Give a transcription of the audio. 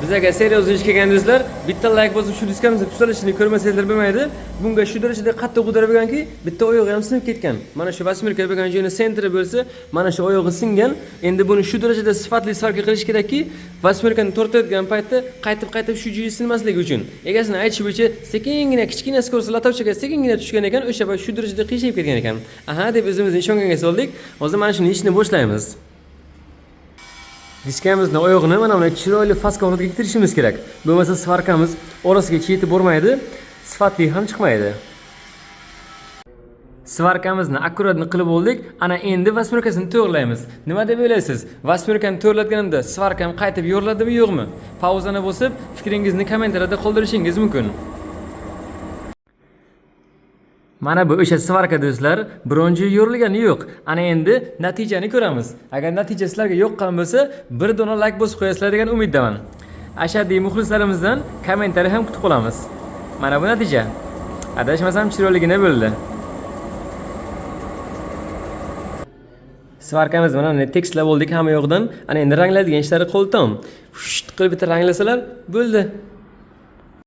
Bizaga серьёзно ish kelgan do'stlar, bitta layk bosib shu diskamizni tuzalishini ko'rmasanglar bo'lmaydi. Bunga shu darajada qattiq удар bo'lganki, bitta oyog'i ham sinib ketgan. Mana shu восьмёрка bo'lgan joyini центр i bo'lsa, mana shu oyog'i singan. Endi buni shu darajada sifatli svarka qilish kerakki, восьмёрка ni tortayotgan paytda qaytib-qaytib shu joyi sinmasligi uchun. Egasini aytishi bo'yicha sekingina kichkina скорость лоточка ga sekingina tushgan ekan, o'sha payt shu darajada qiyshayib ketgan ekan. Aha deb o'zimizni ishonganga soldik. Hozir mana shuni ishini boshlaymiz. Diskamizni oyog'ini mana bunday chiroyli faska holatiga keltirishimiz kerak. Bo'lmasa svarkamiz orasiga yetib bormaydi, sifatli ham chiqmaydi. Svarkamizni аккуратно qilib oldik. Ana endi восьмёрка sini to'g'rilaymiz. Nima deb o'ylaysiz? Восьмёрка ni to'g'rilatganimda svarkam qaytib yo'riladimi, yo'qmi? Pauzani bosib, fikringizni kommentariyada qoldirishingiz mumkin. Mana bu o'sha svarka do'stlar, biron joyi yo'rilgani yo'q. Ana endi natijani ko'ramiz. Agar natija sizlarga yoqqan bo'lsa, bir dona layk bosib qo'yasizlar degan umiddaman. Ashaddiy muxlislarimizdan kommentariy ham kutib qolamiz. Mana bu natija. Adashmasam chiroyligina bo'ldi. Svarkamiz mana bunday tekislab oldik hamma yoqdan. Ana endi ranglaydigan ishlari qoldi. Fusht qilib bitta ranglasalar bo'ldi.